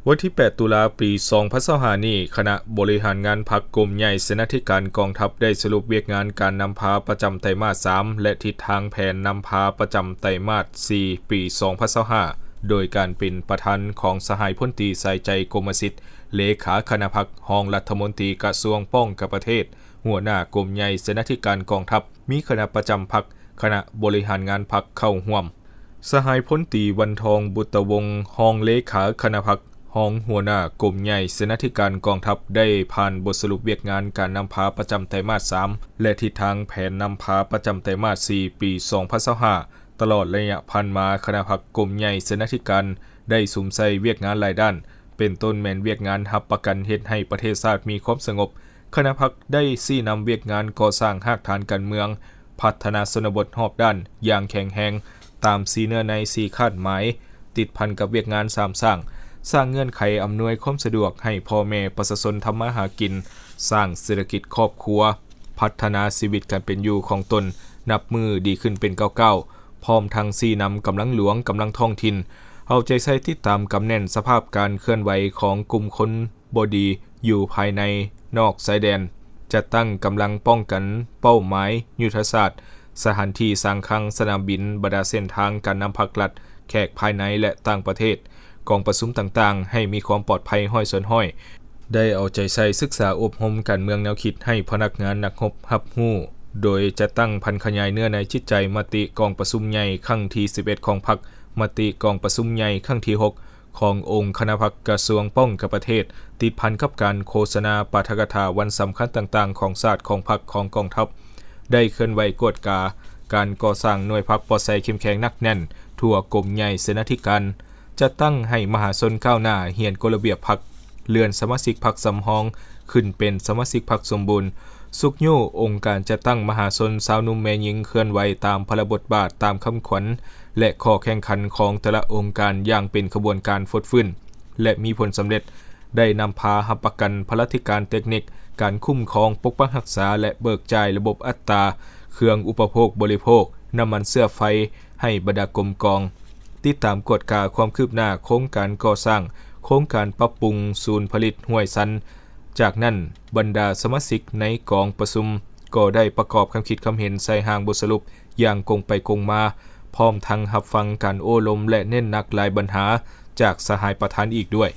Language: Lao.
ວັນທີແປດ ຕຸລາ ປີສອງພັນຊາວຫ້ານີ້, ຄະນະບໍລິຫານງານພັກ ກົມໃຫຍ່ເສນາທິການກອງທັບ ໄດ້ສະຫຼຸບວຽກງານການນຳພາປະຈຳໄຕມາດສາມ ແລະ ທິດທາງແຜນນຳພາປະຈຳໄຕມາດສີ່ ປີສອງພັນຊາວຫ້າ ໂດຍການເປັນປະທານຂອງສະຫາຍພົນຕີ ສາຍໃຈ ກົມມະສິດ ເລຂາຄະນະພັກ, ຮອງລັດຖະມົນຕີກະຊວງປ້ອງກັນປະເທດ, ຫົວໜ້າກົມໃຫຍ່ເສນາທິການກອງທັບ, ມີຄະນະປະຈຳພັກ, ຄະນະບໍລິຫານງານພັກເຂົ້າຮ່ວມ. ສະຫາຍພົນຕີ ວັນທອງ ບຸດຕະວົງ ຮອງເລຂາຄະນະພັກ, ຮອງຫົວໜ້າກົມໃຫຍ່ເສນາທິການກອງທັບ ໄດ້ຜ່ານບົດສະຫຼຸບວຽກງານການນຳພາປະຈຳໄຕມາດສາມ ແລະ ທິດທາງແຜນນຳພາປະຈຳໄຕມາດສີ່ ປີສອງພັນຊາວຫ້າ. ຕະຫຼອດໄລຍະຜ່ານມາ, ຄະນະພັກກົມໃຫຍ່ເສນາທິການໄດ້ສຸມໃສ່ວຽກງານຫຼາຍດ້ານ, ເປັນຕົ້ນແມ່ນວຽກງານຮັບປະກັນເຮັດໃຫ້ປະເທດຊາດມີຄວາມສະຫງົບ. ຄະນະພັກໄດ້ຊີ້ນຳວຽກງານກໍ່ສ້າງຮາກຖານການເມືອງ, ພັດທະນາຊົນນະບົດຮອບດ້ານຢ່າງແຂງແຮງ, ຕາມສີ່ເນື້ອໃນ ສີ່ຄາດໝາຍ, ຕິດພັນກັບວຽກງານສາມສ້າງ, ສ້າງເງື່ອນໄຂອຳນວຍຄວາມສະດວກໃຫ້ພໍ່ແມ່ປະຊາຊົນທຳມາຫາກິນ, ສ້າງເສດຖະກິດຄອບຄົວ, ພັດທະນາຊີວິດການເປັນຢູ່ຂອງຕົນນັບມື້ດີຂຶ້ນເປັນກ້າວໆ, ພ້ອມທັງຊີ້ນຳກຳລັງຫຼວງ, ກຳລັງທ້ອງຖິ່ນ, ເອົາໃຈໃສ່ຕິດຕາມກຳແໜ້ນສະພາບການເຄື່ອນໄຫວຂອງກຸ່ມຄົນ ບໍ່ດີຢູ່ພາຍໃນນອກຊາຍແດນ, ຈັດຕັ້ງກຳລັງປ້ອງກັນເປົ້າໝາຍຍຸດທະສາດ, ສະຖານທີ່ສ້າງຄັງ, ສະໜາມບິນ, ບັນດາເສັ້ນທາງການນຳພັກລັດ, ແຂກພາຍໃນ ແລະ ຕ່າງປະເທດ, ກອງປະຊຸມຕ່າງໆ ໃຫ້ມີຄວາມປອດໄພຮ້ອຍສ່ວນຮ້ອຍ. ໄດ້ເອົາໃຈໃສ່ສຶກສາອົບຮົມການເມືອງແນວຄິດໃຫ້ພະນັກງານນັກຮົບຮັບຮູ້, ໂດຍຈັດຕັ້ງຜັນຂະຫຍາຍເນື້ອໃນຈິດໃຈມະຕິກອງປະຊຸມໃຫຍ່ຄັ້ງທີສິບເອັດຂອງພັກ, ມະຕິກອງປະຊຸມໃຫຍ່ຄັ້ງທີຫົກ ຂອງອົງຄະນະພັກກະຊວງປ້ອງກັນປະເທດ, ຕິດພັນກັບການໂຄສະນາປາຖະກະຖາວັນສຳຄັນຕ່າງໆຂອງຊາດ, ຂອງພັກ, ຂອງກອງທັບ, ໄດ້ເຄື່ອນໄຫວກວດກາການກໍ່ສ້າງໜ່ວຍພັກປອດໃສເຂັ້ມແຂງໜັກແໜ້ນທົ່ວກົມໃຫຍ່ເສນາທິການ, ຈັດຕັ້ງໃຫ້ມະຫາຊົນກ້າວໜ້າ, ຮຽນກົດລະບຽບພັກ, ເລື່ອນສະມາຊິກພັກສຳຮອງຂຶ້ນເປັນສະມາຊິກພັກສົມບູນ, ຊຸກຍູ້ອົງການຈັດຕັ້ງມະຫາຊົນຊາວໜຸ່ມແມ່ຍິງເຄື່ອນໄຫວຕາມພາລະບົດບາດ, ຕາມຄຳຂວັນ ແລະ ຂໍ້ແຂ່ງຂັນຂອງແຕ່ລະອົງການຢ່າງເປັນຂະບວນການຟົດຟື້ນ ແລະ ມີຜົນສຳເລັດ, ໄດ້ນຳພາຮັບປະກັນພະລາທິການເຕັກນິກ, ການຄຸ້ມຄອງ, ປົກປັກຮັກສາ ແລະ ເບີກຈ່າຍລະບົບອັດຕາເຄື່ອງອຸປະໂພກບໍລິໂພກ, ນ້ຳມັນເຊື້ອໄຟໃຫ້ບັນດາກົມກອງ, ຕິດຕາມກວດກາຄວາມຄືບໜ້າໂຄງການກໍ່ສ້າງ, ໂຄງການປັບປຸງສູນຜະລິດຫ້ວຍຊັນ. ຈາກນັ້ນ, ບັນດາສະມາຊິກໃນກອງປະຊຸມກໍໄດ້ປະກອບຄຳຄິດຄຳເຫັນໃສ່ຮ່າງບົດສະຫຼຸບຢ່າງກົງໄປກົງມາ, ພ້ອມທັງຮັບຟັງການໂອ້ລົມ ແລະ ເນັ້ນໜັກຫຼາຍບັນຫາຈາກສະຫາຍປະທານອີກດ້ວຍ.